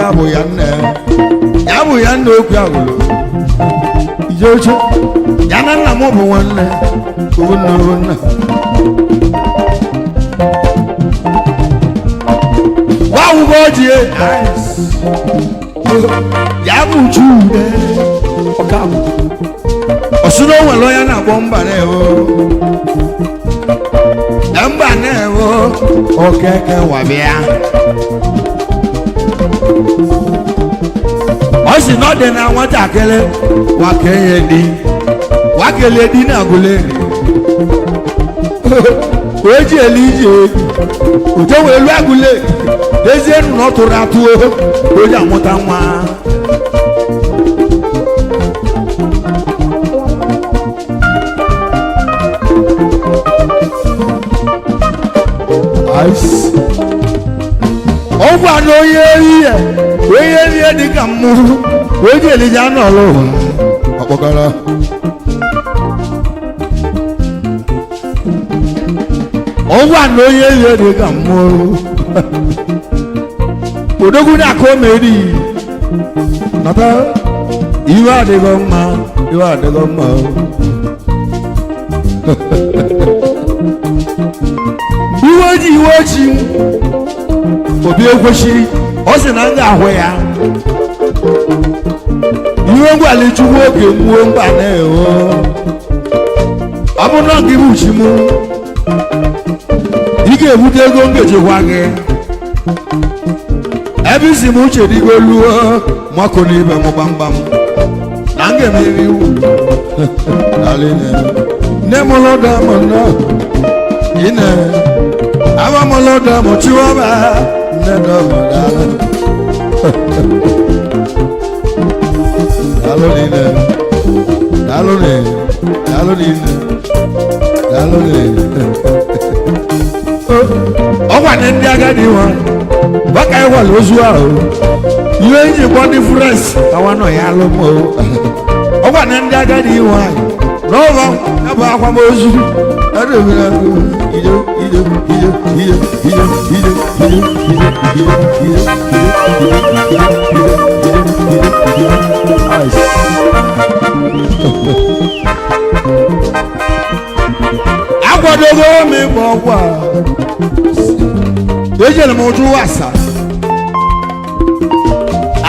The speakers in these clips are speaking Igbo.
Ya bụ ya nne, ya bụ ya nna okwu agwụrụ ije oche ya na nna m bụ nwanne owu nna owu nna. Gwawụgo ji ya bụ Chude ọka ọsụ na o nwere onye na-akpọ mba na-ewo mba na-ewo okeke wabịa. Ọ sị na ọ dị na nwatakịrị wakenye di wakele di na agụleri o ji elu ije ojo wee lu agụle dezie nụ na ọ tụrụ atụ o ji amụta nwa. Ọgwa na onye ehihie onye ehihie dị ka mmụọ o ji elije anụ ọlụ ụwa ọkpọkọrọ. Ọgwa na onye ehihie dị ka mmụọ odogwu na-akụ omeri nata iwe adịghị mma, iwe adịghị mma. Iwe oji iwe oji obi ekwesịrị ọ sị na m ga-ahụ ya iwe ngwali chukwu oge mgbuo mba na-ewo ọ bụ na gị bụ chi mụ ị ga-ebute ego ngejikwa gị ebe isi m uche dịgo luo mako n'ibe m gbamgbam na m ga-emeri iwu. Nne m lọda m nnọọ ine awa m lọda m chiwaba nne dọmọ daalụ daalụ niile daalụ niile daalụ niile daalụ niile. Ọgwa na ndị agadi nwa baka ịwala ozu ahụ ihe nji gbọ ndị frens kawa nọ ya alụ m. Ọgwa na ndị agadi nwanyị n'ụlọ ya bụ akwamozu. Ije ije ije ije ije ije ije ije ije ije ije ije ije. Akwadogo m ịgba ọgwụ a ejere m ụjụ asa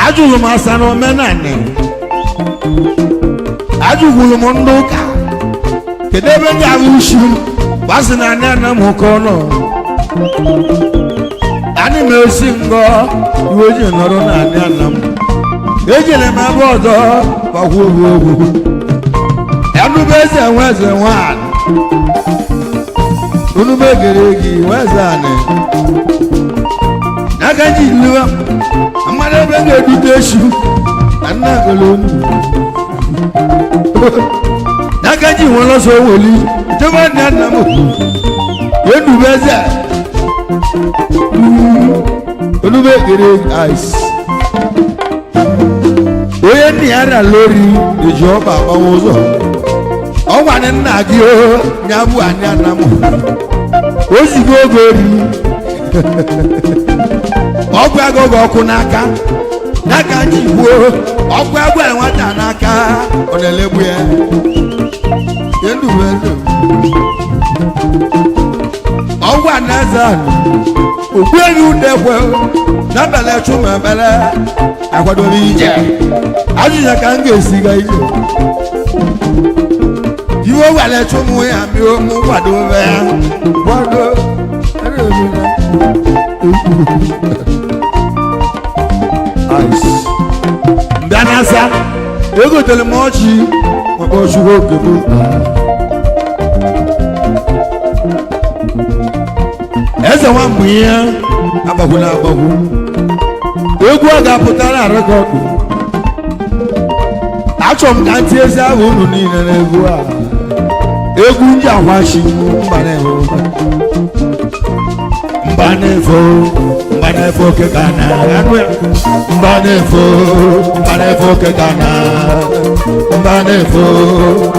ajụrụ m asa na omenanị ajụgwuru m ndị ụka kedu ebe m ga-ahụ ushi m gbasị na anya na m ụkọ nọ anyị m esi ngọ iwe ji nọrọ na anya na m ejere m ebe ọzọ gbakwa ogwu ogwu anụbe eze nwe eze nwanyị unu megere gị nwe eze anị n'aka ji liwa mmadụ ebe m ga-edute esu na nna agụlụ unu n'aka ji nwere ọsọ woli chebe nna nna m edube eze unu megere ice onye nna ya na lori eji ọba agbawa ụzọ ọ gwana nna gị o nya bụ anya nna m ozugbo oge ori ọgwụ agụ gị ọkụ n'aka n'aka ji gbuo ọgwụ agụ nwata n'aka ọ na-elegbu ya enubelu ọgwụ anaeze ogbuehi udekwe n'abalị chụmebele akwadobe ije ajụjụ ka m ga-esi ga ije iwe wale chụmụ ya mi mụ kwadobe ya kwado. Mbịa n'asa egotere m ọchị maka ọchụgho oge m eze nwa mgbe ihe agbagbula agbagbu egwu ọ ga-apụtara rekọdụ achọrọ m ka ntị ezi ahụ unu niile n'egwu a egwu ndị akwachi mba na-efe mba na-efe mba na-efe oke ka na anụ ya mba na-efe mba na-efe oke ka na mba na-efe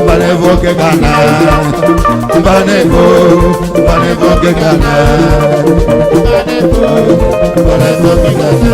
mba na-efe oke ka na mba na-efe mba na-efe oke ka na mba na-efe mba na-efe oke ka na.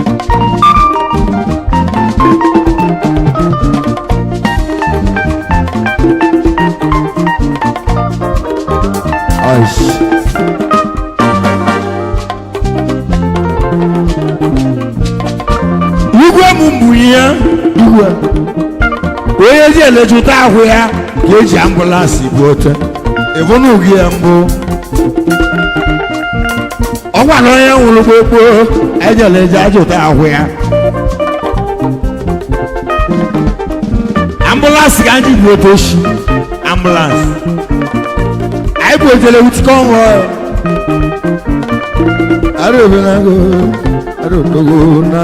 Igwe m mụ ya igwe onye ji elejụta ahụ ya ka eji ambụlansị bụ ote ịbụnụgị ya mbụ ọ gwara onye nwụrụ gboo ejele eji ajụta ahụ ya ambụlansị ka anyị bụ ote shi ambụlansị anyị bụ ojele wutikọ nwụọ arụbenago arụdogo na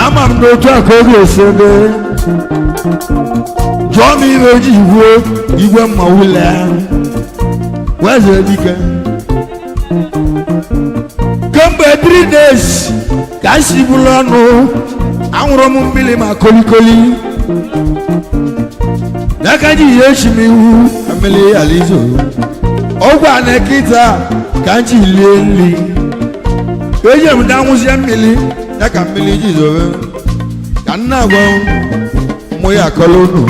ama m n'otu a ka ọ ga-esi dị. Jụọ m ihe o ji gwuo igwe mma wule weze dike kemgbe 3 days ka m si bụrụ ọnụ anwụrụ m mmiri ma kolikoli n'aka ji ihe echi m iwu na mmiri alizo ọgwụ a na kịta ka m ji lie nri eji m da nwụzie mmiri ya ka mmiri ji zobe ka nna agwa mụ ya akọrọ unu.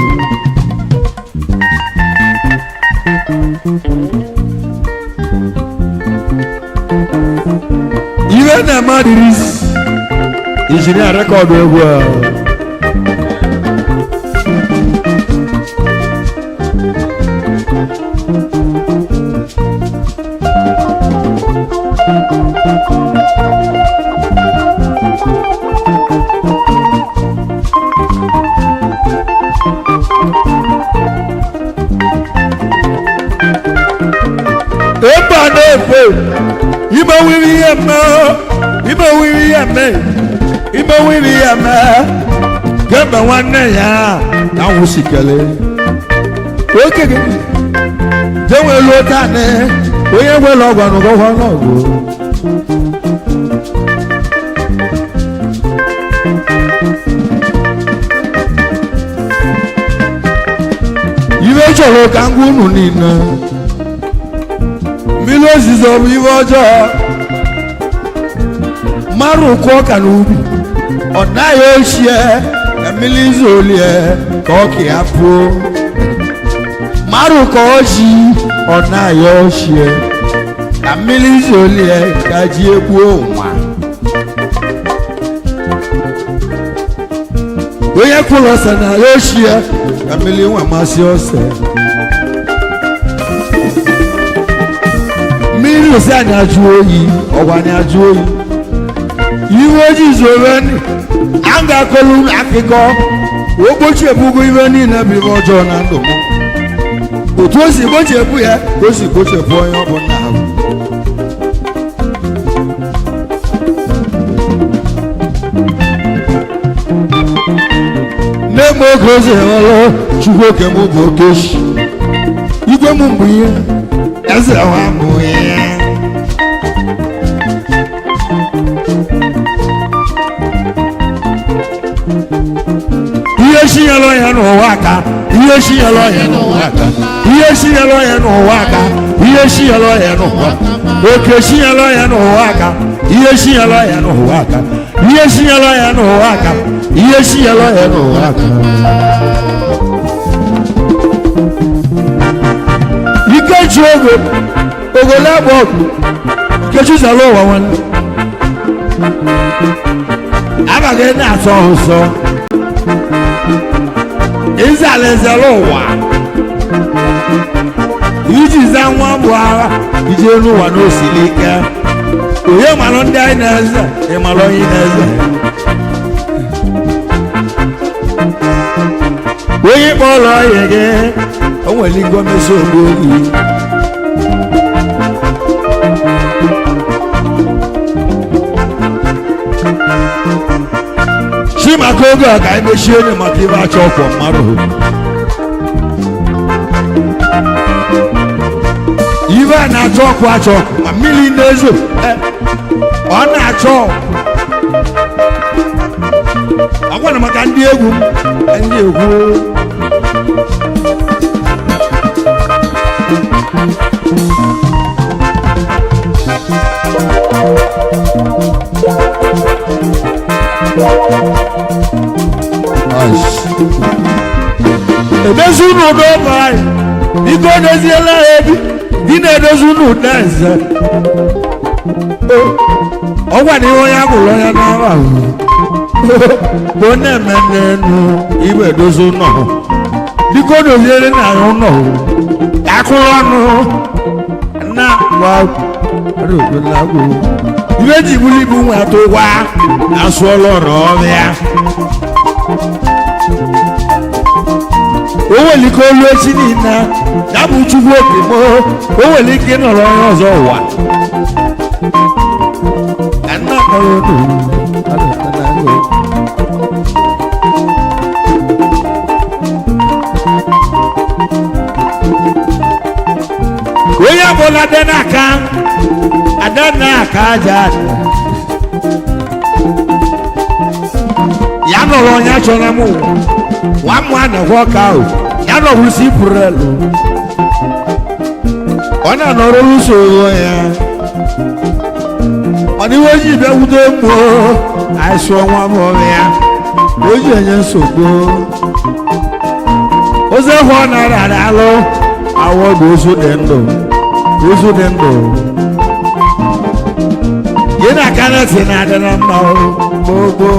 Iwe na-eme adịrịzi injinia rekọdụ egwu a. Ebe a na-efe ime wiri ihe mme, ime wiri ihe mme, ime wiri ihe mme kemgbe nwanne ya na nwụsikele oke gị je nwere otanị onye nwere ọgwa n'ụgwọ n'ọgwụ. Iwe chọrọ ka ngwa unu niile mmiri ozizo bụ iwe ọjọọ mmadụ kụọ ọka n'ubi ọ naghị ochie na mmiri izolie ka ọka ya pụọ mmadụ ka ọjị ọ naghị ochie na mmiri izolie ka ji egbuo nwa onye kwụrụ ose na ya ochie ka mmiri nwa masị ose mmiri ose anyị ajụ oyi ọgwa anyị ajụ oyi iwe ojii zoro ni a ga-akọrọ unu akụkọ ogbochiebugo iwe niile bụ iwe ọjọọ na ndụ m otu o si gbochiebu ya ka o si gbochiebu onye ọ bụ nna ahụ. Nne m oge ozi ọlụ chukwu oke m bụ okechi igwe m bụ ihe eze nwa bụ ihe. Ihe chinyere ya n'ụwa aka, ihe chinyere ya n'ụwa aka, ihe chinyere ya n'ụwa aka, ihe chinyere ya n'ụwa oke chinyere ya n'ụwa aka, ihe chinyere ya n'ụwa aka, ihe chinyere ya n'ụwa aka, ihe chinyere ya n'ụwa aka. Ikechi ogo ogole agba ọgụ Ikechi zara ụwa nwanne abaghị na-atọ ụsọ ịzala ụwa iji za nwa bụ agha ije n'ụwa n'osiri ike onye malụ ndị anyị na-eze ịmalụ onye na-eze onye kpọrọ ọhịa gị o nwere ike omesi ogbu oyi. Si maka oge a ka anyị mechie onye maka ibe achọ ọkwọ mmadụ ibe a na-achọ ọkụ achọ ọkụ ma mmiri na-ezo ọ na-achọ ọ gwara maka ndị egwu ndị egwu na-edozi unu n'oge anyị, biko doziela ya ebi ị na-edozi unu n'eze. Ọ gwara ihe onye agwụrụ onye n'ara bụ onye eme n'enu ibe edozi ụlọ. Biko doziere na ya ụlọ ka akụrụ ọnụ na gwa ibe ji buru ibu nwe atụ gwa asụọla ọrụ ọrịa. O nwere ike olu echi niile ya bụ Chukwu oke m. O nwere ike ịnọrọ onye ọzọ ụwa. Ka nna kpọrọ unu, adọtala ego. Onye ọbụla dị n'aka ada n'aka aja aja ya nọrọ onye chọrọ m ụwa nwa m anọghị ọka ahụ ya nọrụsi pụrelu ọ na-anọrọ usoro ya. Ọ dịghị onye bịa wude mmụọ anyị sụọ nwa m ọrụ ya o ji enye nsogbu. Ozi hụ ọ nara alụ awọ bụ ozu dị ndụ, ozu dị ndụ. Gị na aka na ntị na-adị na mma gboo gboo.